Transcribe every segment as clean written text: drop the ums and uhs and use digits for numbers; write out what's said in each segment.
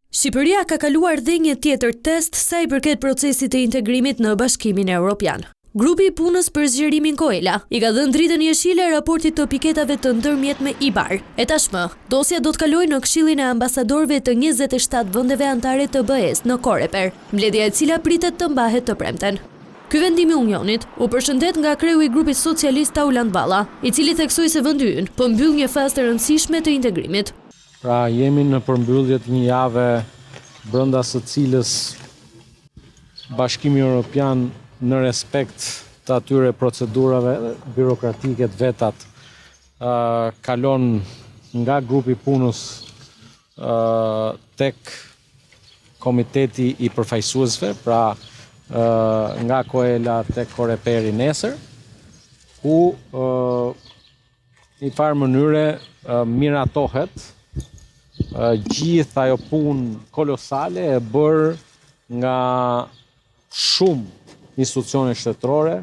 Shqipëria ka kaluar dhe një tjetër test sa i përket procesit të integrimit në Bashkimin Europian. Grupi i punës për zgjerimin Koela i ka dhënë dritën jeshile raportit të piketave të ndërmjetme IBAR. E tashmë, dosja do të kalojë në Këshillin e Ambasadorëve të 27 vendeve anëtare të BE-së në Koreper, mbledhja e cila pritet të mbahet të premten. Ky vendim i Unionit u përshëndet nga kreu i grupit socialist Taulant Balla, i cili theksoi se vendi ynë po mbyll një fazë të rëndësishme të integrimit. Pra jemi në përmbyllje të një jave brenda së cilës Bashkimi Europian në respekt të atyre procedurave birokratike të vetat kalon nga grupi i punës tek Komiteti i Përfaqësuesve, pra nga Koela tek Koreperi nesër, ku Në një farë mënyre miratohet gjithë ajo punë kolosale e bërë nga shumë institucione shtetërore,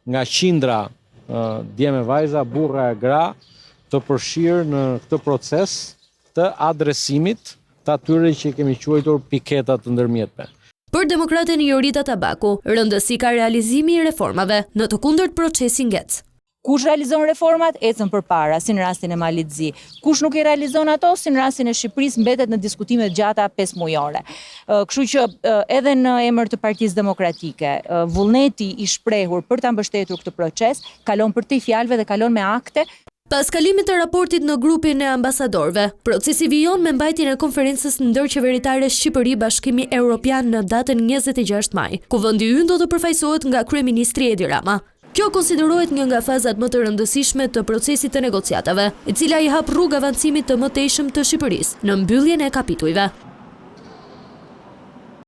nga qindra djem e vajza, burra e gra të përfshirë në këtë proces të adresimit të atyre që i kemi quajtur piketa të ndërmjetme. Për demokraten Jorida Tabaku, rëndësi ka realizimi i reformave, në të kundërt procesi ngec. Kush realizon reformat, ecën përpara, si në rastin e Malit të Zi. Kush nuk i realizon ato, si në rastin e Shqipërisë, mbetet në diskutime të gjata pesëmujore. Kështu që edhe në emër të Partisë Demokratike, vullneti i shprehur për ta mbështetur këtë proces, kalon përtej fjalëve dhe kalon me akte. Pas kalimit të raportit në grupin e ambasadorëve, procesi vijon me mbajtjen e konferencës ndërqeveritare Shqipëri-Bashkimi Europian në datën 26 maj, ku vendi ynë do të përfaqësohet nga kryeministri Edi Rama. Kjo konsiderohet një nga fazat më të rëndësishme të procesit të negociatave, e cila i hap rrugë avancimit të mëtejshëm të Shqipërisë në mbylljen e kapitujve.